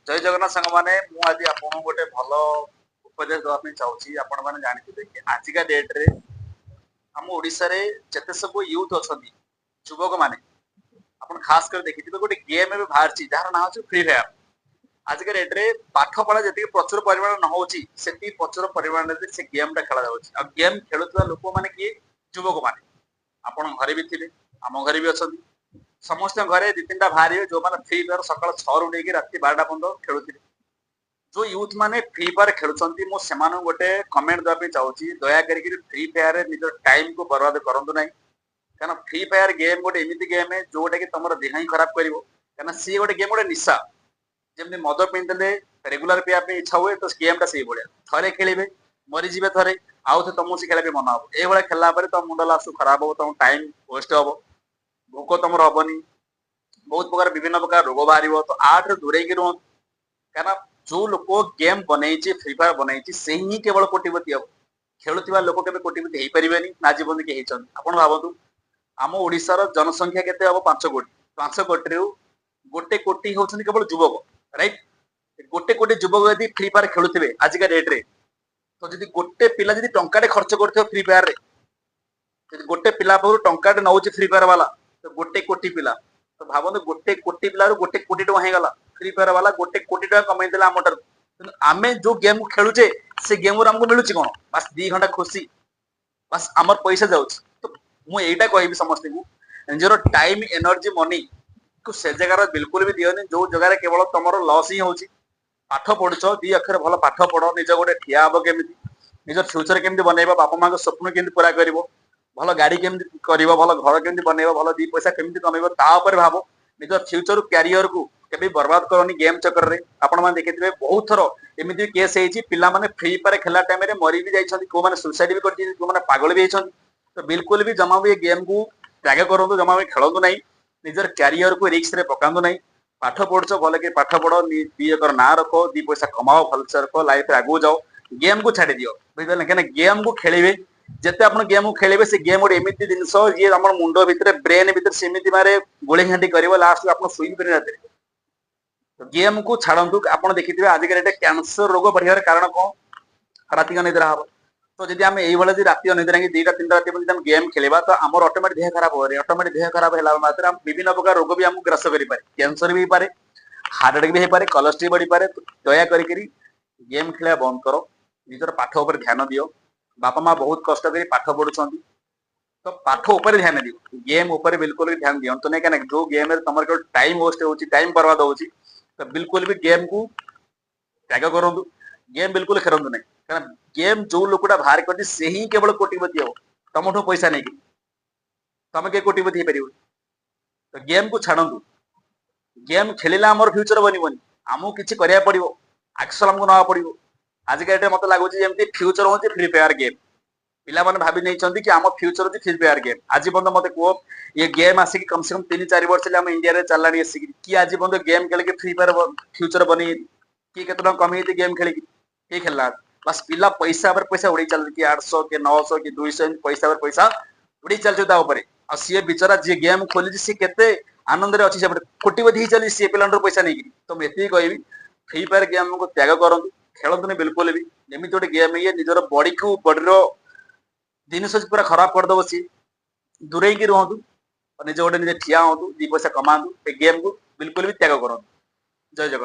ଜୟ ଜଗନ୍ନାଥ ସାଙ୍ଗମାନେ। ମୁଁ ଆଜି ଆପଣଙ୍କୁ ଗୋଟେ ଭଲ ଉପଦେଶ ଦେବା ପାଇଁ ଚାହୁଁଛି। ଆପଣମାନେ ଜାଣିଥିବେ କି ଆଜିକା ଡେଟରେ ଆମ ଓଡିଶାରେ ଯେତେ ସବୁ ୟୁଥ ଅଛନ୍ତି, ଯୁବକ ମାନେ, ଆପଣ ଖାସ କରି ଦେଖିଥିବେ ଗୋଟେ ଗେମ୍ ଏବେ ବାହାରିଛି, ଯାହାର ନାଁ ହଉଛି ଫ୍ରି ଫାୟାର। ଆଜିକା ଡେଟରେ ପାଠ ପଢା ଯେତିକି ପ୍ରଚୁର ପରିମାଣ ନ ହଉଛି, ସେତିକି ପ୍ରଚୁର ପରିମାଣରେ ସେ ଗେମ୍ ଟା ଖେଳା ଯାଉଛି। ଆଉ ଗେମ୍ ଖେଳୁଥିବା ଲୋକମାନେ କିଏ? ଯୁବକ ମାନେ। ଆପଣ ଘରେ ବି ଥିବେ, ଆମ ଘରେ ବି ଅଛନ୍ତି। ସମସ୍ତଙ୍କ ଘରେ ଦି ତିନିଟା ବାହାରିବେ, ଯୋଉମାନେ ଫ୍ରି ଫାୟାର ସକାଳ 6ରୁ ନେଇକି ରାତି 12ଟା ପର୍ଯ୍ୟନ୍ତ ଖେଳୁଥିବେ। ଯୋଉ ୟୁଥ ମାନେ ଫ୍ରି ଫାୟାର ଖେଳୁଛନ୍ତି, ମୁଁ ସେମାନଙ୍କୁ ଗୋଟେ କମେଣ୍ଟ ଦେବା ପାଇଁ ଚାହୁଁଛି। ଦୟା କରିକି ଫ୍ରି ଫାୟାରରେ ନିଜ ଟାଇମ କୁ ବର୍ବାଦ କରନ୍ତୁ ନାହିଁ। କାରଣ ଫ୍ରି ଫାୟାର ଗେମ୍ ଗୋଟେ ଏମିତି ଗେମ୍, ଯୋଉଟା କି ତମର ଦେହ ହିଁ ଖରାପ କରିବ। କାରଣ ସିଏ ଗୋଟେ ଗେମ୍, ଗୋଟେ ନିଶା। ଯେମିତି ମଦ ପିଇଦେଲେ ରେଗୁଲାର ପିଇବା ପାଇଁ ଇଚ୍ଛା ହୁଏ, ତ ଗେମ୍ ଟା ସେଇଭଳିଆ। ଥରେ ଖେଳିବେ, ମରିଯିବେ ଥରେ, ଆଉ ଥରେ ତମକୁ ସେ ଖେଳିବା ପାଇଁ ମନ ହବ। ଏଇଭଳିଆ ଖେଳିଲା ପରେ ତମ ମୁଣ୍ଡ ଲାଷ୍ଟ ଖରାପ ହବ, ତମ ଟାଇମ ୱେଷ୍ଟ ହବ, ଭୋକ ତମର ହବନି, ବହୁତ ପ୍ରକାର ବିଭିନ୍ନ ପ୍ରକାର ରୋଗ ବାହାରିବ। ତ ୟାଠୁ ଦୂରେଇକି ରୁହନ୍ତୁ। କାରଣ ଯୋଉ ଲୋକ ଗେମ୍ ବନେଇଛି, ଫ୍ରି ଫାୟାର ବନେଇଛି, ସେ ହିଁ କେବଳ କୋଟିପତି ହବ। ଖେଳୁଥିବା ଲୋକ କେବେ କୋଟିପତି ହେଇପାରିବେନି ନା ଜୀବନ କିଏ ହେଇଛନ୍ତି। ଆପଣ ଭାବନ୍ତୁ, ଆମ ଓଡିଶାର ଜନସଂଖ୍ୟା କେତେ ହବ? 5 କୋଟି। 5 କୋଟିରୁ 1 କୋଟି ହଉଛନ୍ତି କେବଳ ଯୁବକ, ରାଇଟ? 1 କୋଟି ଯୁବକ ଯଦି ଫ୍ରି ଫାୟାର ଖେଳୁଥିବେ ଆଜିକା ଡେଟରେ, ତ ଯଦି ଗୋଟେ ପିଲା ଯଦି ଟଙ୍କାଟେ ଖର୍ଚ୍ଚ କରୁଥିବ ଫ୍ରି ଫାୟାରରେ, ଯଦି ଗୋଟେ ପିଲା ପାଖରୁ ଟଙ୍କାଟେ ନଉଛି ଫ୍ରି ଫାୟାର ବାଲା, ତ 1 କୋଟି ପିଲା, ତ ଭାବନ୍ତୁ, 1 କୋଟି ପିଲାରୁ 1 କୋଟି ଟଙ୍କା ହେଇଗଲା। ଫ୍ରି ଫାୟାର ବାଲା 1 କୋଟି ଟଙ୍କା କମେଇ ଦେଲା ଆମ ଠାରୁ। କିନ୍ତୁ ଆମେ ଯୋଉ ଗେମ୍ ଖେଳୁଛେ, ସେ ଗେମ୍ ରୁ ଆମକୁ ମିଳୁଛି କଣ? ବାସ୍ 2 ଘଣ୍ଟା ଖୁସି, ବାସ୍ ଆମର ପଇସା ଯାଉଛି। ତ ମୁଁ ଏଇଟା କହିବି ସମସ୍ତଙ୍କୁ, ନିଜର ଟାଇମ, ଏନର୍ଜି, ମନି କୁ ସେ ଜାଗାରେ ବିଲକୁଲ ବି ଦିଅନି, ଯୋଉ ଜାଗାରେ କେବଳ ତମର ଲସ୍ ହିଁ ହଉଛି। ପାଠ ପଢୁଛ, ଦି ଅକ୍ଷର ଭଲ ପାଠ ପଢ। ନିଜ ଗୋଟେ ଠିଆ ହବ କେମିତି, ନିଜ ଫ୍ୟୁଚର କେମିତି ବନେଇବ, ବାପା ମାଙ୍କ ସ୍ୱପ୍ନ କେମିତି ପୁରା କରିବ, ଭଲ ଗାଡି କେମିତି କରିବ, ଭଲ ଘର କେମିତି ବନେଇବ, ଭଲ ଦି ପଇସା କେମିତି କମେଇବ, ତା ଉପରେ ଭାବ। ନିଜ ଫ୍ୟୁଚର କ୍ୟାରିୟର କୁ କେବେ ବର୍ବାଦ କରନି ଗେମ୍ ଚକ୍କରରେ। ଆପଣ ମାନେ ଦେଖିଥିବେ, ବହୁତ ଥର ଏମିତି କେସ୍ ହେଇଛି, ପିଲାମାନେ ଫ୍ରି ଫାୟାର ଖେଳିଲା ଟାଇମରେ ମରି ବି ଯାଇଛନ୍ତି, କୋଉମାନେ ସୁସାଇଡ ବି କରିଛନ୍ତି, କୋଉମାନେ ପାଗଳ ବି ହେଇଛନ୍ତି। ତ ବିଲକୁଲ ବି ଜମା ବି ଏ ଗେମ୍ କୁ ତ୍ୟାଗ କରନ୍ତୁ, ଜମା ବି ଖେଳନ୍ତୁ ନାହିଁ। ନିଜର କ୍ୟାରିୟର କୁ ରିସ୍କ ରେ ପକାନ୍ତୁ ନାହିଁ। ପାଠ ପଢୁଛ, ଭଲ କି ପାଠ ପଢ, ଦି ଏକର ନାଁ ରଖ, ଦି ପଇସା କମାଅ, ଭଲସେ ରଖ, ଲାଇଫରେ ଆଗକୁ ଯାଅ। ଗେମ୍ କୁ ଛାଡି ଦିଅ, ବୁଝିପାରିଲେ? କାହିଁକିନା ଗେମ୍ କୁ ଖେଳିବେ, ଯେତେ ଆପଣ ଗେମ୍ କୁ ଖେଳିବେ, ସେ ଗେମ୍ ଗୋଟେ ଏମିତି ଜିନିଷ, ଯିଏ ଆମର ମୁଣ୍ଡ ଭିତରେ, ବ୍ରେନ୍ ଭିତରେ ସେମିତି ମାନେ ଗୋଳି ଘାଣ୍ଟି କରିବ, ଲାଷ୍ଟ ଆପଣ ଶୋଇ ପାରିବେ ରାତିରେ। ଗେମ୍ କୁ ଛାଡନ୍ତୁ। ଆପଣ ଦେଖିଥିବେ, ଆଜିକା ଡେଟ୍ କ୍ୟାନ୍ସର ରୋଗ ବଢିବାର କାରଣ କଣ? ରାତି ଅନିଦ୍ରା ହବ। ତ ଯଦି ଆମେ ଏଇଭଳିଆ ଯଦି ରାତି ଅନିଦ୍ରା ହେଇକି 2ଟା 3ଟା ରାତି ପର୍ଯ୍ୟନ୍ତ ଆମେ ଗେମ୍ ଖେଳିବା, ତ ଆମର ଅଟୋମେଟିକ ଦେହ ଖରାପ ହବ। ଅଟୋମେଟିକ ଦେହ ଖରାପ ହେଲା ମାତ୍ରେ ବିଭିନ୍ନ ପ୍ରକାର ରୋଗ ବି ଆମକୁ ଗ୍ରାସ କରିପାରେ। କ୍ୟାନ୍ସର ବି ହେଇପାରେ, ହାର୍ଟ ଆଟାକ ବି ହେଇପାରେ, କୋଲେଷ୍ଟ୍ରଲ ବଢିପାରେ। ଦୟା କରିକିରି ଗେମ୍ ଖେଳିବା ବନ୍ଦ କର, ନିଜର ପାଠ ଉପରେ ଧ୍ୟାନ ଦିଅ। ବାପା ମା ବହୁତ କଷ୍ଟ କରି ପାଠ ପଢୁଛନ୍ତି, ତ ପାଠ ଉପରେ ଧ୍ୟାନ ଦିଅ, ଗେମ୍ ଉପରେ ବିଲକୁଲ ବି ଧ୍ୟାନ ଦିଅନ୍ତୁ ନାହିଁ। କାହିଁକିନା ଯୋଉ ଗେମ୍ ରେ ତମର କେବଳ ଟାଇମ ୱେଷ୍ଟ ହଉଛି, ଟାଇମ ବର୍ବାଦ ହଉଛି, ତ ବିଲକୁଲ ବି ଗେମ୍ କୁ ତ୍ୟାଗ କରନ୍ତୁ। ଗେମ୍ ବିଲକୁଲ ଖେଳନ୍ତୁ ନାହିଁ। କାରଣ ଗେମ୍ ଯୋଉ ଲୋକଟା ବାହାର କରିଛି, ସେ ହିଁ କେବଳ କୋଟିପତି ହବ ତମଠୁ ପଇସା ନେଇକି। ତମେ କେହି କୋଟିପତି ହେଇପାରିବନି। ତ ଗେମ୍ କୁ ଛାଡନ୍ତୁ। ଗେମ୍ ଖେଳିଲେ ଆମର ଫ୍ୟୁଚର ବନିବନି। ଆମକୁ କିଛି କରିବାକୁ ପଡିବ, ଆକ୍ସନ ଆମକୁ ନେବାକୁ ପଡିବ। ଆଜିକା ଡେଟରେ ମତେ ଲାଗୁଛି ଯେମିତି ଫ୍ୟୁଚର ହଉଛି ଫ୍ରି ଫାୟାର ଗେମ୍। ପିଲାମାନେ ଭାବି ନେଇଛନ୍ତି କି ଆମ ଫ୍ୟୁଚର ହଉଛି ଫ୍ରି ଫାୟାର ଗେମ୍। ଆଜି ପର୍ଯ୍ୟନ୍ତ ମତେ କୁହ, ଇଏ ଗେମ୍ ଆସିକି କମ ସେ କମ 3-4 ବର୍ଷ ହେଲା ଆମ ଇଣ୍ଡିଆରେ ଚାଲିଲାଣି ଆସିକି, କି ଆଜି ପର୍ଯ୍ୟନ୍ତ ଗେମ୍ ଖେଳିକି ଫ୍ରି ଫାୟାର ଫ୍ୟୁଚର ବନେଇ କିଏ କେତେ ଟଙ୍କା କମେଇଛି ଗେମ୍ ଖେଳିକି? କିଏ ଖେଳିନାହାନ୍ତି। ବାସ୍ ପିଲା ପଇସା ଉପରେ ପଇସା ଉଡେଇ ଚାଲିଛି, କି 800, କି 900, କି 200, ଏମିତି ପଇସା ଉପରେ ପଇସା ଉଡେଇ ଚାଲିଛି ତା ଉପରେ। ଆଉ ସିଏ ବିଚରା ଯିଏ ଗେମ୍ ଖୋଲିଛି, ସିଏ କେତେ ଆନନ୍ଦରେ ଅଛି। ସେପଟେ କୋଟିପତି ହେଇ ଚାଲିଛି ସିଏ ପିଲାଙ୍କଠୁ ପଇସା ନେଇକି। ତ ମୁଁ ଏତିକି କହିବି, ଫ୍ରି ଫାୟାର ଗେମ୍ କୁ ତ୍ୟାଗ କରନ୍ତୁ, ଖେଳନ୍ତୁନି ବିଲକୁଲ ବି। ଏମିତି ଗୋଟେ ଗେମ୍ ଇଏ, ନିଜର ବଡିକୁ, ବଡିର ଜିନିଷ ପୁରା ଖରାପ କରିଦବ ସିଏ। ଦୂରେଇକି ରୁହନ୍ତୁ, ନିଜ ଗୋଟେ ନିଜେ ଠିଆ ହୁଅନ୍ତୁ, ଦି ପଇସା କମାନ୍ତୁ। ଏ ଗେମ୍ କୁ ବିଲକୁଲ ବି ତ୍ୟାଗ କରନ୍ତୁ। ଜୟ ଜଗନ୍ନାଥ।